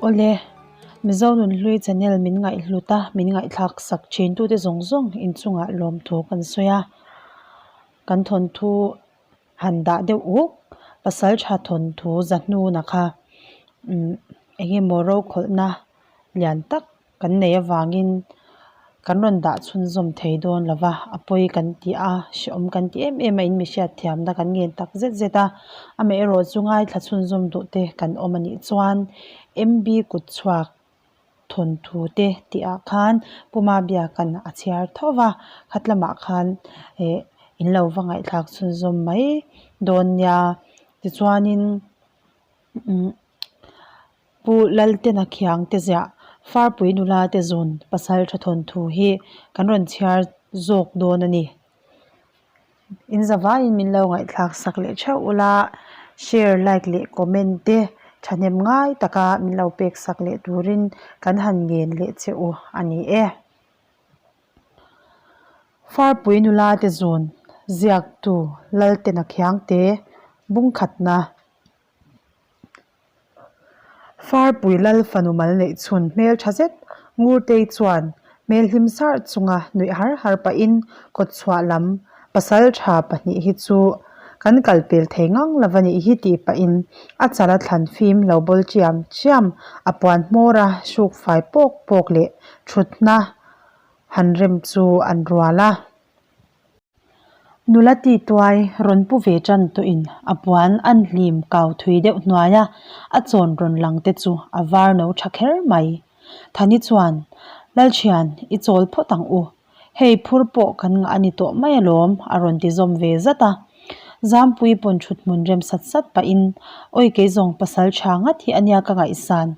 Awle, Mizo Nunhlui channel min ngaihhlut a, min ngaihthlak sak thin tute zawng zawng inchungah lawmthu kan sawi a. Kan thawnthu han dah deuh uk, pasal tha thawnthu zahnuna kha umm eng emaw rokhawlhna lian tak kan neih avangin kan rawn dah chhunzawm thei dawn lo va, a pawi kan ti a, hrehawm kan ti em em a, in mi hriatthiamna kan ngen tak zet zet a, amaherawh chu ngaithla chhunzawm duh te kan awm a nih chuan M_B kut chhuak thawnthu te tih ah khan Puma biakan a chhiar tho va, khat lamah khan eh in lo va ngaihthlak chhunzawm mai dawn nia tichuanin umm. Pu Laltena khiang te ziah Farpui nula te zun pasal tha thawnthu hi kan rawn chhiar zawk dawn a ni. In zavaiin min lo ngaihthlak sak leh theuh ula, share, like leh comment te thahnem ngai taka min lo pek sak leh turin kan han ngen leh che u a ni e. Farpui nula te zun ziaktu Laltena khiang te bungkhatna. Farpui lal fanu mal neih chhun hmel tha zet Ngurtei chuan hmel hlim sarh chunga nuih har har pahin kawtchhuah lam pasal tha pahnih hi chu kan kal pel thei ngang lo a nih hi tih pahin a chala thlan fim lo bawl chiam chiam a puan hmawr a hruk fai pawk pawk leh thutna han rem chu an rual a. Nula ti tuai rawn pu ve tan tawhin a puan an hlim kau thui deuh hnuai a, a chawn rawn lang te chu a var no tha kher mai. Thani chuan, Lalthian, i chawl phawt ang u. Hei phur pawh kan ngah a ni tawh mai alawm, a rawn ti zawm ve zat a. Zampui pawn thut hmun rem sat sat pahin, Awi kei zawng pasal tha ngat hi a nia ka ngaihsan.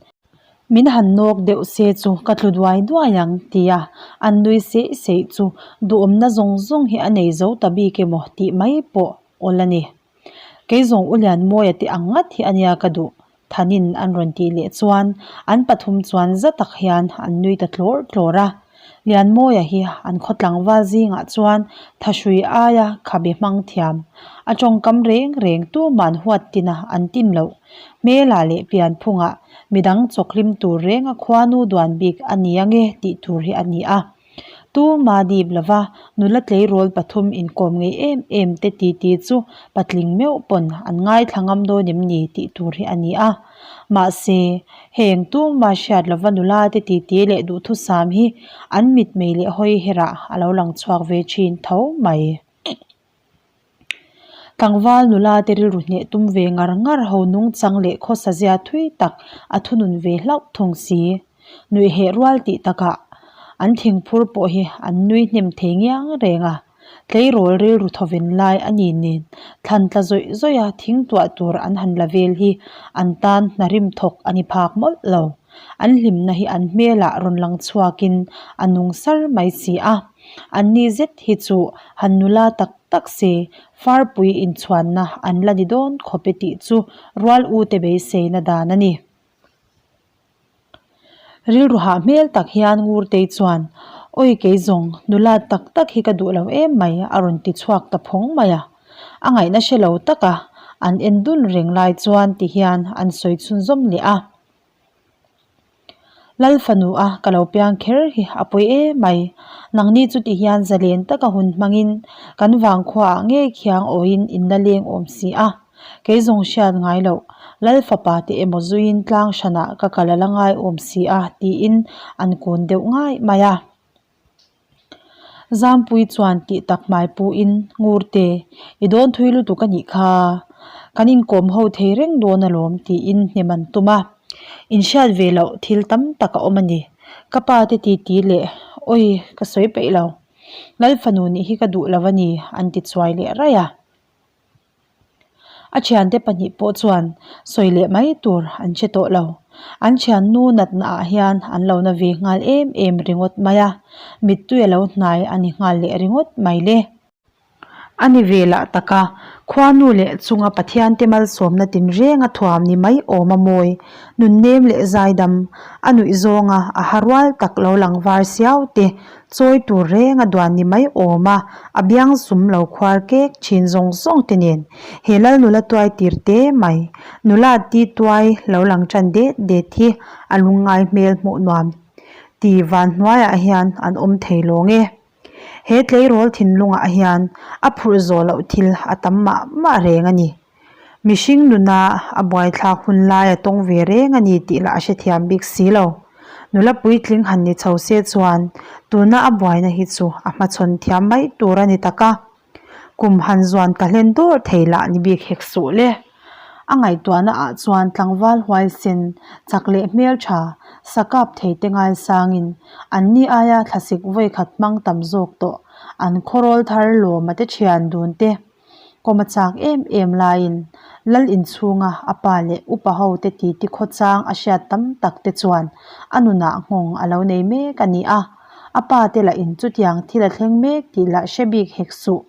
Min han nawk deuh se chu ka tlu duai duai ang tia an nui seih seih chu duhawmna zawng zawng hi a nei zo ta bik emaw tih mai pawh awl a ni. Kei zawng U Lianmawia te ang ngat hi a nia ka duh Thanin an rawn tih leh chuan an pathum chuan za tak hian an nui ta tlawr tlawr a. Lianmawia hi an khaw tlangval zingah chuan thahrui aia khabe hmang thiam, a tawngkam reng reng tuman huat tina an tin loh. Hmelah leh pianphungah midang chawkhlim tur renga khuanu duan bik a ni ange tih tur hi a ni a. Tuma dip lova nula tleirawl pathum inkawm ngei em em te titi chu patling meuh pawn an ngaithla ngam dawn em ni tih tur hi a ni a. Mahse, heng tuma hriat lova nula te titi leh duhthusam hi an mitmei leh hawi herah a lo lang chhuak ve thin tho mai. Tlangval nula te rilru hneh tum ve ngar ngar ho nungchang leh khawsa zia thui tak a thunun ve hlauh thung si. Nuih heh rual tih takah an thingphur pawh hi an nui hnem thei ngiang reng a, tleirawl rilru thawven lai a ni nen thlan tla zawih zawih a thing tuah tur an han la vel hi an tan hna rim thawk a ni phak mawlh lo. An hlimna hi an hmelah rawn lang chhuakin a nung sar mai si a. Anni zet hi chu han nula tak tak se farpui inchhuanna an la ni dawn khawp e tih chu rual u te beiseina dan a ni. Rilru hah hmel tak hian Ngurtei chuan, Awi kei zawng, nula tak tak hi ka duh lo em mai a rawn ti chhuak ta phawng mai a. A ngaihna hre lo taka an en dun reng lai chuan ti hian an sawi chhunzawm leh a. Lal fanu a ka lo piang kher hi a pawi em mai. Nangni chu ti hian zalen taka hun hmangin kan vangkhuaah ngei khiang awiin in la leng awm si a. Kei zawng hriat ngai loh, Lal fapa te emaw zuiin tlang hranah ka kal a la ngai awm si a tiin an kun deuh ngai mai a. Zampui chuan tih tak hmai puhin, Ngurte, i dawn thui lutuk a nih kha. Kan inkawm ho thei reng dawn alawm tiin hnem an tum a. Inhriat ve loh thil tam tak a awm a ni. Ka pa te titi leh, Awi, ka sawi peih lo. Lal fanu nih hi ka duh lo a ni an ti chuai leh raih a. A thiante pahnih pawh chuan sawi leh mai tur an hre tawh lo. An thiannu natna ah hian an lo na ve nghal em em ringawt mai a, mittui a lo hnai a ni nghal leh ringawt mai le. A ni ve lah tak a, khuanu leh chunga Pathiante malsawmna tinrenga thuam ni mai awm a mawi, nunnem leh zaidam, a nuih zawnga a ha rual tak lo lang var siau te, chawi tur renga duan ni mai awm a, a biang sum lo khuar kek thin zawng zawng te nen he lal nula tuai tir te mai, nula ti tuai lo lang tan det det hi a lungngai hmel hmuh nuam ti van hnuaiah hian an awm thei lawng e. He tleirawl thinlungah hian a phurh zawh loh thil a tam mah mah reng a ni. Mihring nuna a buaithlak hun lai a tawng ve reng a ni tih lah a hrethiam bik si lo. Nula puitling han ni chho se chuan tuna a buaina hi chu a hmachhawn thiam mai tur a ni tak a. Kum han zuan ka hlen dawr thei lah ni bik hek suh le. A ngaihtuahna ah chuan tlangval huaisen, chak leh hmeltha, sa kap thei te ngaisangin an ni aia thlasik vawikhat hmang tam zawk tawh an khawrawl thar lawma te thian dun te kawm a chak em em laiin Lal inchhunga a pa leh upa ho te titi khawchang a hriat tam tak te chuan a nunah nghawng a lo nei mek a ni a. A pa te lahin chutiang thil a thleng mek tih lah hre bik hek suh.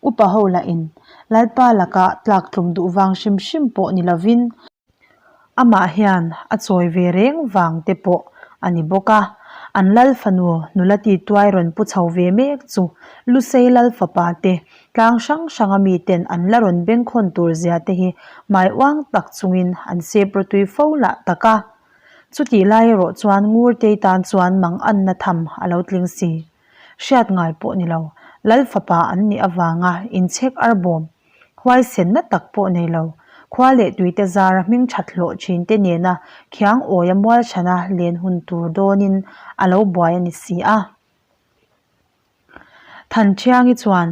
Upa ho lahin Lalpa laka tlak tlum duh vang hrim hrim pawh ni lovin, amah hian a chawi ve reng vang te pawh a ni bawk a. An Lal fanu nula ti tuai rawn pu chho ve mek chu Lusei Lal fapa te tlang hrang hranga miten an la rawn bengkhawn tur zia te hi hmai uang tak chungin an sep rawtui fo lah tak a. Chutih lai erawh chuan Ngurtei tan chuan mang anna tham a lo tling si. Hriat ngai pawh ni lo, Lal fapa an nih avanga inchhek arbawm, huaisenna tak pawh nei lo, khua leh tuite zara hming that hlawh thinte nena khiang awia mualchhana len hun tur dawnin a lo buai a ni si a. Thanṭhiangi chuan,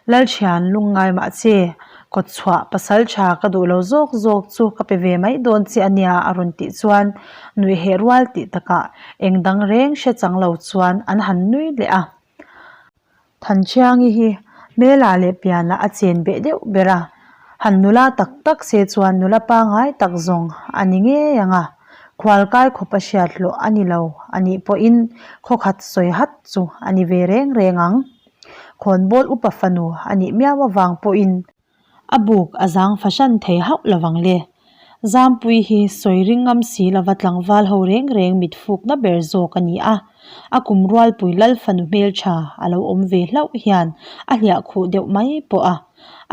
Lalṭhian lungngai mah che, kawtchhuah pasal ṭha ka duh lo zawk zawk chu ka pe ve mai dawn che a nia a rawn tih chuan nuih heh rual tih takah eng dang reng hre chang lo chuan an han nui leh a. Thanṭhiangi hi hmelah leh pianah a chen beh deuh ber a, han nula tak tak se chuan nula pangai tak zawng a ni ngei ang a. Khualkai khawp a hriat hlawh a ni lo a nih pawhin khawkhat sawi hat chu a ni ve reng reng ang. Khawnbawl upa fanu a nih miau avang pawhin a buk a zang fahran thei hauh lovang le. Zampui hi sawi ring ngam si lova tlangval ho reng reng mit fukna ber zawk a ni a, a kum rualpui lal fanu hmeltha a lo awm ve hlauh hian a hliah khuh deuh mai pawh a.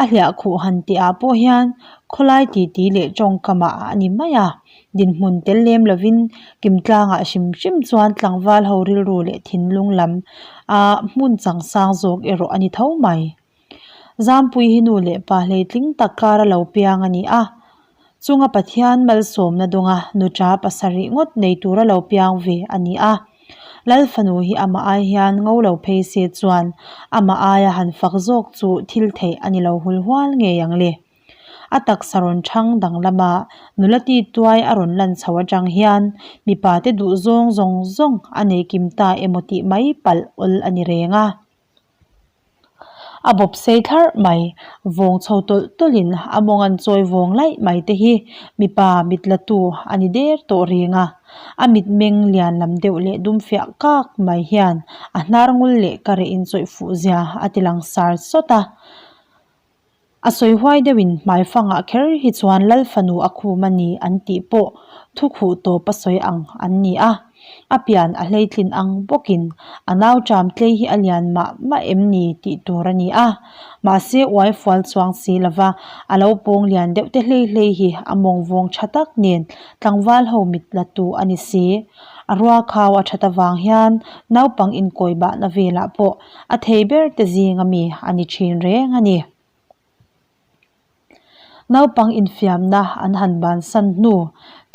A hliah khuh han tih ah pawh hian khawlai titi leh tawngkamah a ni mai a, dinhmun tel lem lovin Kimtlangah hrim hrim chuan tlangval ho rilru leh thinlung lam a hmun chang sang zawk erawh a ni tho mai. Zampui hi nu leh pa hleitling tak kar a lo piang a ni a, chunga Pathian malsawmna dawnga nuṭa pasarih ngawt nei tura lo piang ve a ni a. Lal fanu hi amah ai hian ngo lo phei se chuan amah aia han fak zawk chu thil theih a ni lo hul hual ngei ang le. A taksa rawn chhang danglama nula ti tuai a rawn lan chho atang hian mipa te duh zawng zawng zawng a nei kim ta emaw tih mai palh awl a ni reng a. A bawp sei thlarh mai, vawng chho tawlh tawlhin a mawng an chawi vawng laih mai te hi mipa mit la tu a ni der tawh reng a. A mitmeng lian lam deuh leh dum fiah kak mai hian a hnar ngul leh ka reh inchawih fuh zia a ti lang sar sawt a. A sawi huai deuhin hmaifangah kher hi chuan Lal fanu a khum a ni an tih pawh thu khuh tawp a sawi ang an ni a. A pian a hleitlin ang bawkin a nau ṭam tlei hi a lian mah mah em ni tih tur a ni a. Mahse uai fual chuang si lova a lo pawng lian deuh te hlei hlei hi a mawng vawng ṭha tak nen tlangval ho mit la tu a ni si. A ruakhau a ṭhat avang hian naupang inkawi bahna velah pawh A thei ber te zing a mi a ni thin reng a ni. Naupang infiamna an han bansan hnu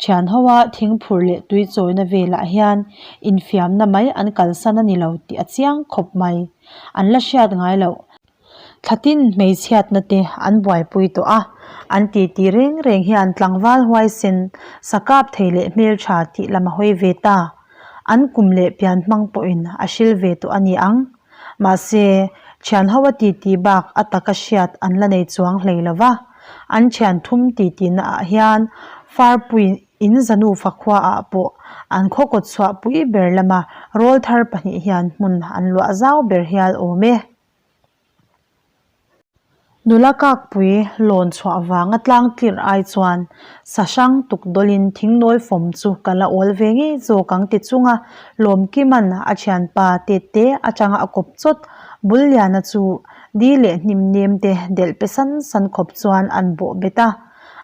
thian ho a thingphurh leh tui chawina velah hian infiamna mai an kalsan a ni lo tih a chiang khawp mai. An la hriat ngai loh. Thlatin hmeichhiatna te an buaipui tawh a, an titi reng reng hian tlangval huaisen sa kap thei leh hmeltha tih lam a hawi ve ta. An kum leh pian hmang pawhin a hril ve tawh a ni ang. Mahse, thianho a titi bak a taka hriat an la nei chuang hlei lo va. An thian thum titi-na ah hian Farpui in Zanufa khua ah pawh an khaw kawt chhuah pui ber lama rawlthar pahnih hian hmun an luah zau ber hial awm e. Nula kakpui lawn chhuah vanga tlang tlirh ai chuan sa hrang tuk dawlin thingnawi fawm chu ka la awl ve ngei zawk ang ti chunga Lawmkima'n a thianpa tette atanga a kawp chawt Bulliana chu di leh hnim nem te delh pe san san khawp chuan an bawh bet a,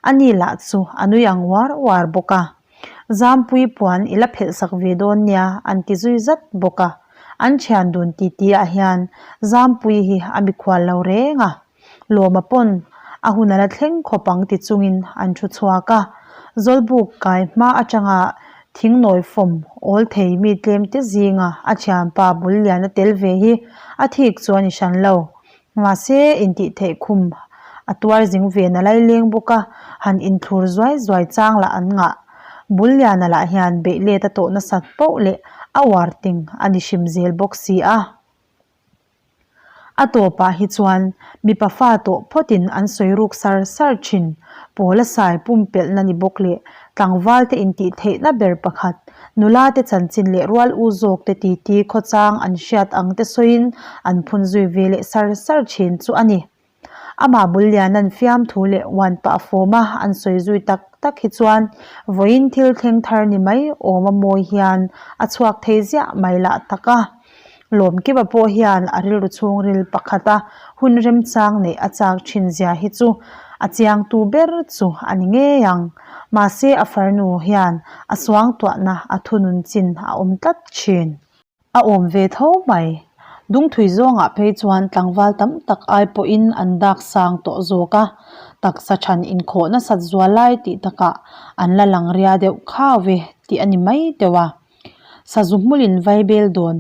ani lah chu a nui ang uar uar bawk a. Zampui puan i la phelh sak ve dawn nia an ti zui zat bawk a. An thian dun titi ah hian Zampui hi a mikhual lo reng a, Lawma pawn a hun a la thleng khawp ang ti chungin an thu chhuak a. Zawlbuk kai hma atanga thingnawi fawm awl thei mi tlem te zinga a thianpa bul lian a tel ve hi a thik chu a ni hran lo. Mahse, intihtheih khum a tuar zing ve na laileng bawk a, han inthlur zuai zuai chang lah an ngah. Bulliana lah hian beih let a tawh nasat poh leh a uar ting a ni hrim zel bawk si a. A tawpah hi chuan mipa fa tawh phawtin an sawi ruk sar sar thin. Pawla sai pumpelhna ni bawk leh tlangvalte intihtheihna ber pakhat Nula te chanchin leh rual u zawk te titi khawchang an hriat ang te sawiin an phun zui ve leh sar sar thin chu a ni. Amah bul lianan fiamthu leh uan pah fawma an sawi zui tak tak hi chuan vawiin thil thleng thar ni mai awm a mawi hian a chhuak thei ziah mai lah tak a. Lawmkipa pawh hian a rilru chhungril pakhata hun remchang neih a chak thin zia hi chu a chiangtu ber chu a ni ngei ang. Mahse a farnu hian a suangtuahna a thunun chin a awm tlat thin. A awm ve tho mai. Dungthui zawngah phei chuan tlangval tam tak ai pawhin an dak sang tawh zawk a, taksa than inkhawh nasat zual lai tih takah an la lang ria deuh khau ve tih a ni mai deuh a. Sazu hmulin vaibel dawn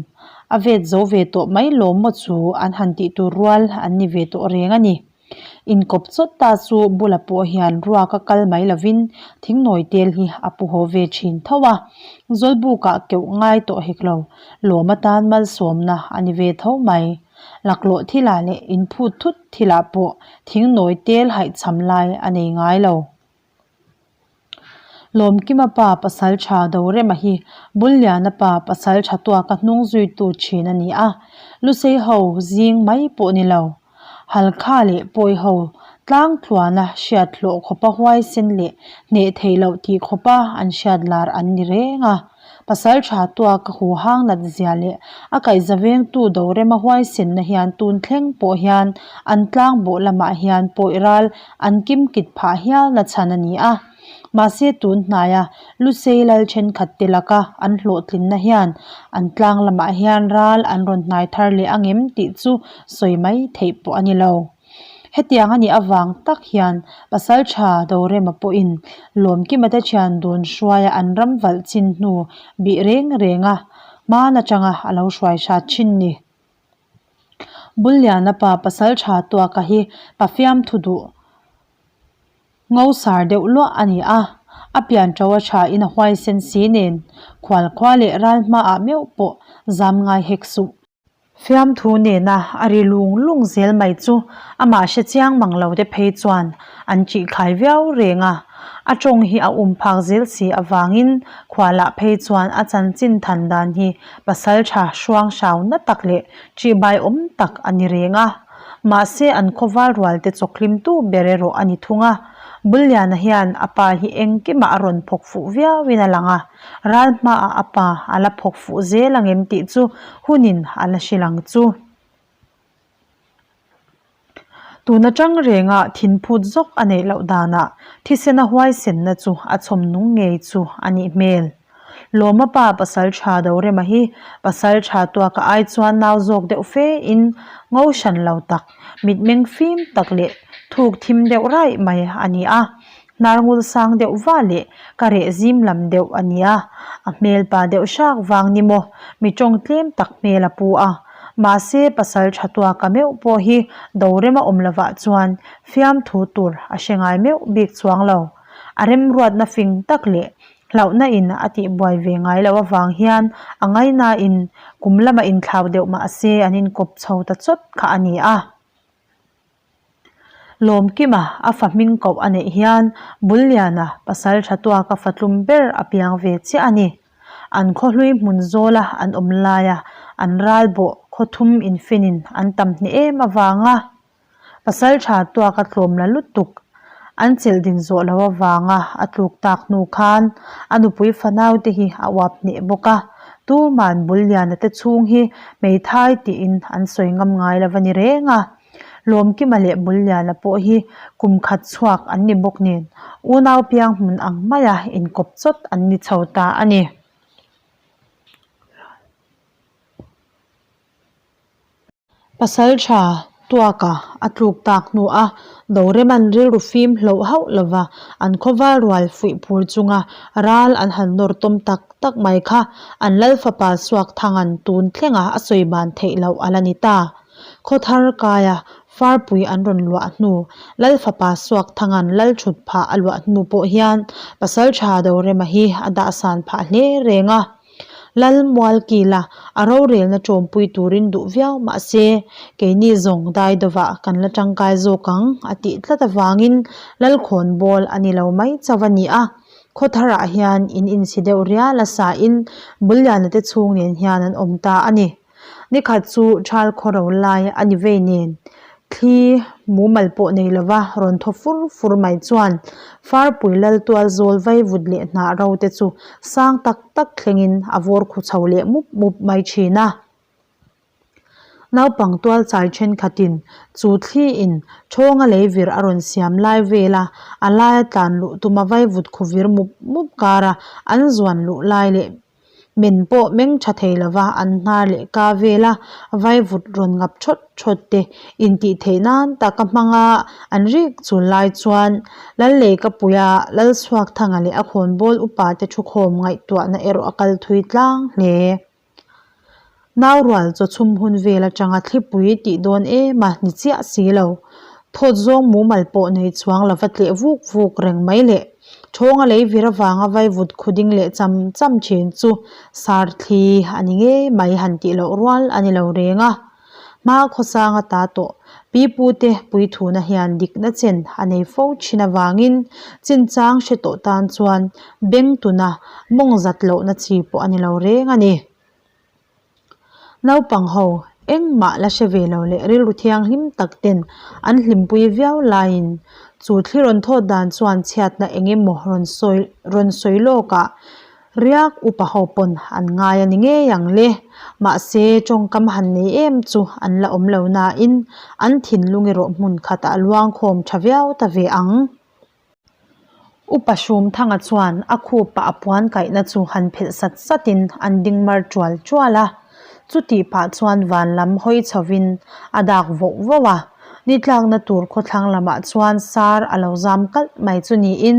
a vet zo ve tawh mai lawm maw chu an han tih tur rual an ni ve tawh reng a ni. Inkawp chawt ta chu bula pawh hian ruak a kal mai lovin thingnawi tel hi a pu haw ve thin tho a, Zawlbukah keuh ngai tawh hek lo, lawm atan malsawmna a ni ve tho mai. Laklawh thilah leh inphut thut thilah pawh thingnawi tel haihchham lai a nei ngai lo. Lawmkima pa pasal tha Dorema hi Bulliana pa pasal tha tuaka hnung zuitu thin a ni a, Lusei ho zing mai pawh ni lo. Halkha leh Pawi ho tlang tluana hriat hlawh khawpa huaisen leh hneh theih loh tih khawpa an hriat lar an ni reng a. Pasal tha tuaka hu hang nat zia leh a kaihza vengtu Dorema huaisenna hian tun thleng pawh hian an tlang bawh lamah hian pawi ral an kim kit phah hial na chhan a ni a. Mahse tun hnaia Lusei lal thenkhat te laka an hlawhtlinna hian an tlang lamah hian ral an rawn hnai thar leh angem tih chu sawi mai theih pawh a ni lo. Hetiang a nih avang tak hian pasal tha Dorema pawhin Lawmkima te thian dun hruaia an ram valh chin hnu bih reng renga hman atanga a lo hruai hrat thin ni. Bulliana pa pasal tha tuaka hi pa fiamthu duh ngo sar deuh luah a ni a, a pian to a tha in a huaisen si nen khual khua leh ral hmaah meuh pawh zam ngai hek suh. Fiamthu nena a ri lung lung zel mai chu amah hre chiang mang lo te phei chuan an ṭihkhai viau reng a, a ṭawng hi a um phak zel si avangin khualah phei chuan a chanchin than dan hi pasal ṭha hruang hrau na tak leh ṭihbai awm tak a ni reng a. Mahse an khawval rual te chawkhlimtu ber erawh a ni thung a, Bulliana hian a pa hi engkimah a rawn phawk fuh viauin a lang a. Ral hmaah a pa a la phawk fuh zel ang em tih chu hunin a la hrilh ang chu. Tun atang renga thinphut zawk a neih loh danah thisena huaisenna chu a chhawm nung ngei chu a nih hmel. Lawma pa pasal tha Dorema hi pasal tha tuaka ai chuan nau zawk deuh fe in ngo hran lo tak, mitmeng fim tak leh thuk thim deuh raih mai a ni a. Hnar ngul sang deuh va leh ka reh zim lam deuh a nia, a hmel pa deuh hrak vang ni maw, mi tawng tlem tak hmel a pu a. Mahse pasal tha tuaka meuh pawh hi Dorema awm lovah chuan fiamthu tur a hre ngai meuh bik chuang lo. A remruatna fing tak leh hlauhna in a tihbuai ve ngai loh avang hian a ngaihnain kum lama inthlau deuh mahse an inkawp chho ta chawt kha a ni a. Lawmkima a fa hming koh a neih hian Bulliana pasal tha tuaka fa tlum ber a piang ve chiah a ni. An khawhlui hmun zawla an awm laia an ral bawh khaw thum infinin an tam hneh em avanga. Pasalṭha tuaka tlawm la lutuk an chelh din zawh loh avanga a tluk tak hnu khan a nupui fanau te hi a uap hneh bawk a, tuman Bulliana te chhung hi hmeithai tiin an sawi ngam ngai lo a ni reng a. Lawmkima leh Bulliana pawh hi kum khat chhuak an ni bawk nen unau piang hmun ang maia inkawp chawt an ni chho ta a ni. Pasalṭha tuaka a tluk tak hnuah Doreman rilru fim hloh hauh lova an khawval rual fuih phur chunga ral an han nawr tawm tak tak mai kha an lal fapa Suakthanga'n tun thlenga a sawi ban theih loh a la ni ta. Khawthar kaia Farpui an rawn luah hnu, lal fapa Suakthanga'n lal thut phah a luah hnu pawh hian Pasalṭha Dorema hi a dahsan phah hle reng a. Lal Mualkila a rorelna ṭawmpui turin duh viau mah se, keini zawng Daidawah kan la ṭangkai zawk ang a tih tlat avangin Lalkhawnbawl a ni lo mai chauh a ni a. Khawtharah hian in insi deuh rial a sain Bulliana te chhung nen hian an awm ta a ni. Nikhat chu Thal khawro lai a ni vei nen, thli mumal pawh nei lova rawn thaw fur fur mai chuan Farpui lal tual zawl vaivut leh hnah ro te chu sang tak tak thlengin a vawr khu chho leh mup mup mai thin a. Naupang tual chai thenkhatin chu thli in thawnga lei vir a rawn siam lai vela a laia tlan luh tuma vaivut khu vir mup mup kara an zuan luh lai leh Men pawh meng tha thei lova an hnar leh ka vela vaivut rawn ngap thawt thawt te intih theih nan taka hmanga an rik chul lai chuan Lalleikapuia Lalchhuakthanga leh a khawnbawl upa te thukhawm ngaihtuahna erawh a kal thui tlang hle. Naurual chaw chhum hun vel atanga thlipui tih dawn em a ni chiah si lo. Thawt zawng mumal pawh nei chuang lova tleh vuk vuk reng mai le. Thawnga lei vir avanga vaivut khuding leh cham cham thin chu sar thli a ni ngei mai han tih loh rual a ni lo reng a. Hma khawsanga ta tawh pipute puithuna hian dikna chen a nei fo thin avangin chinchang hre tawh tan chuan beng tuna mawng zat lohna chi pawh a ni lo reng a ni. Naupang ho engmah la hre ve lo leh rilru thianghlim tak ten an hlimpui viau laiin chu thli rawn thawt dan chuan chhiatna eng emaw rawn sawi rawn sawi lawkah riak upa ho pawn an ngai a ni ngei ang le. Mahse tawngkam han nei em chu an la awm lo nain an thinlung erawh hmun khatah luang khawm tha viau ta ve ang. Upa Hrumthanga chuan a khupa a puan kaihna chu han phelh sat satin an ding mar tual tual a. Chutih pah chuan van lam hawi chhovin a dak voh voh a. Ni tlakna tur khawthlang lamah chuan sar a lo zam kalh mai chu niin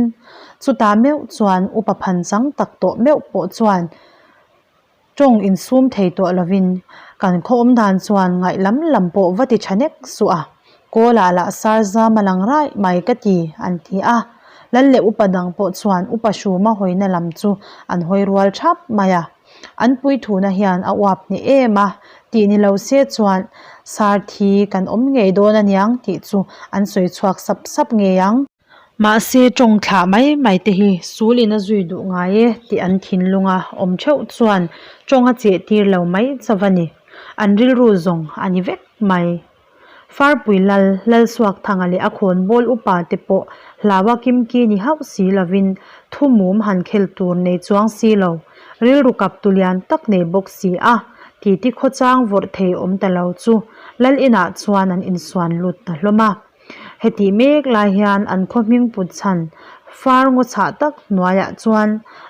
chutah meuh chuan upa phan chang tak tawh meuh pawh chuan Tawng insum thei tawh lovin kan khaw awm dan chuan ngaih lam lam pawh va ti tha nek suh a, Kawlah lah sar zam a lang raih mai ka ti, an ti a. Lal leh upa dang pawh chuan upa hruma hawina lam chu an hawi rual thap mai a. An puithuna hian a uap hneh em a, tih ni lo se chuan sar thi kan awm ngei dawn aniang tih chu an sawi chhuak sap sap ngei ang. Mahse tawng thlah mai mai te hi sul in a zui duh ngai e tih an thinlunga awm theuh chuan tawng a cheh tir lo mai chauh a ni. An rilru zawng a ni vek mai. Farpui Lal, Lalsuakthanga leh a khawnbawl upa te pawh hlaua kimki ni hauh si lovin thu mum han khel tur nei chuang si lo, rilru kap tu lian tak nei bawk si a, titi khawchang vawrh thei awm ta lo chu Lal inah chuan an insuan lut ta hlawm a. Hetih mek lai hian an khaw hming put chhan far ngaw chhah tak hnuaiah chuan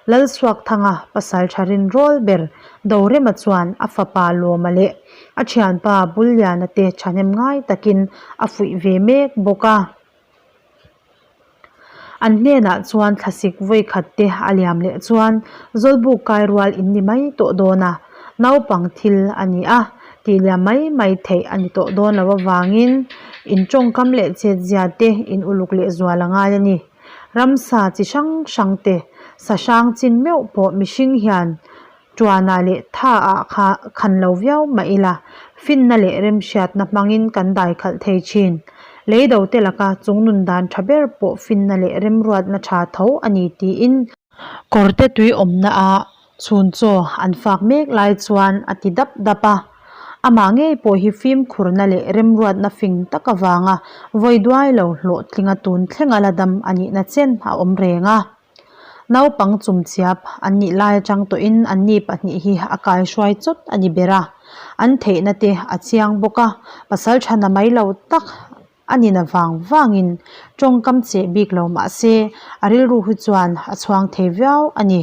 Lalsuakthanga pasal tha rin rawl ber Dorema chuan a fapa Lawma leh a thianpa Bulliana te thahnem ngai takin a fuih ve mek bawk a. An hnenah chuan thlasik vawi khat te a liam leh chuan Zawlbuk kai rual in ni mai tawh dawn a, naupang thil a ni a, tih liam mai mai theih a ni tawh dawn lo avangin in tawngkam leh chetzia te in uluk leh zual a ngai a ni. Ramsa chi hrang hrang te, sa hrang chin meuh pawh mihring hian Tuanah leh thaah kha khan lo viau mah ila, finna leh remhriatna hmangin kan daikhalh thei thin. Leido te laka chungnun dan tha ber pawh finna leh remruatna tha tho a ni tiin. Kawrte tui awmna ah chhun chaw an fak mek lai chuan a ti dap dap a. Amah ngei pawh hi fimkhurna leh remruatna fing tak avanga vawi duai lo hlawhtlinga tun thlenga la dam a nihna chen a awm reng a. Naupang chumchiap an nih lai atang tawhin anni pahnih hi a kaihruai chawt a ni ber a, an theihna te a chiang bawk a, pasal thana mai lo tak a nina vang vangin tawngkam cheh bik lo mah se a rilru hi chuan a chhuang thei viau a ni.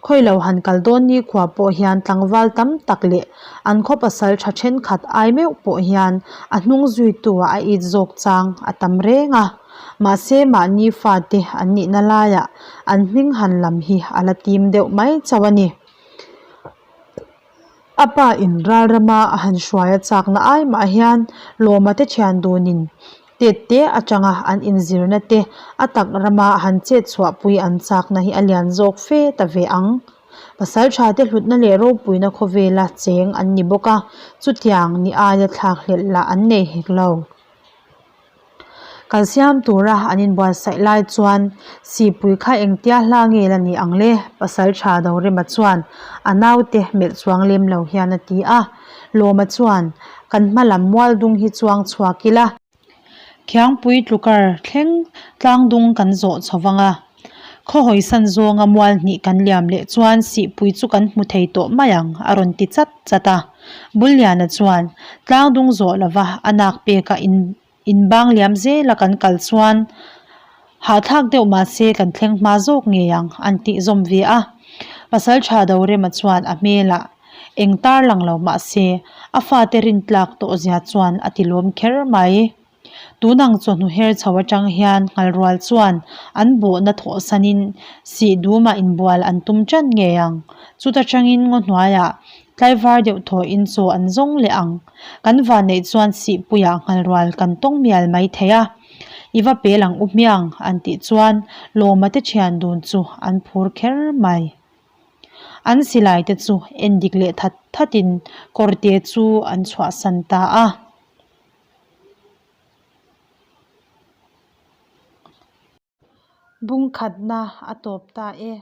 Khawi lo han kal dawn ni khua pawh hian tlangval tam tak leh an khaw pasal tha thenkhat ai meuh pawh hian a hnung zuitu ah a it zawk chang a tam reng a. Mahse mahni fate an nihna laiah an hming han lam hi a la tim deuh mai chauh a ni. A pa in ral rama a han hruai a chakna ai mah hian Lawma te thian dunin tet te atanga an inzirna te a tak rama han chet chhuahpui an chakna hi a lian zawk fe ta ve ang. Pasal tha te hlutna leh ropuina khawvela cheng an ni bawk a, chutiang ni aia thlakhlelh lah an nei hek lo. Kal siam tura an inbuatsaih lai chuan Sipui kha engtia hla nge la ni ang le? Pasal tha Dorema chuan a naute melh chuang lem lo hian a ti a. Lawma chuan, Kan hma lam mual dung hi chuang chhuak ila. Khiangpui tlukar thleng tlang dung kan zawh chho vang a. Khaw hawisan zawnga mual hnih kan liam leh chuan Sihpui chu kan hmu thei tawh mai ang a rawn ti chat chat a. Bulliana chuan tlang dung zawh lova a nak pekah in inbang liam zela kan kal chuan hahthlak deuh mahse kan thleng hma zawk ngei ang an tih zawm ve a. Pasaltha Dorema chuan a hmelah eng tar lang lo mahse a fate rintlak tawh zia chuan a ti lawm kher mai. Tunang chawhnu her chho atang hian Nghalrual chuan an bawhna thawhsanin sih dumah inbual an tum tan ngei ang. Chuta tangin ngaw hnuaiah tlaivar deuh thawhin chaw an zawng leh ang. Kan vanneih chuan sihpuiah Nghalrual kan tawng mial mai thei a. I va pel ang u hmiang an tih chuan Lawma te thian dun chu an phur kher mai. An silai te chu endik leh that thatin kawrte chu an chhuahsan ta a. Bungkhatna a tawp ta e.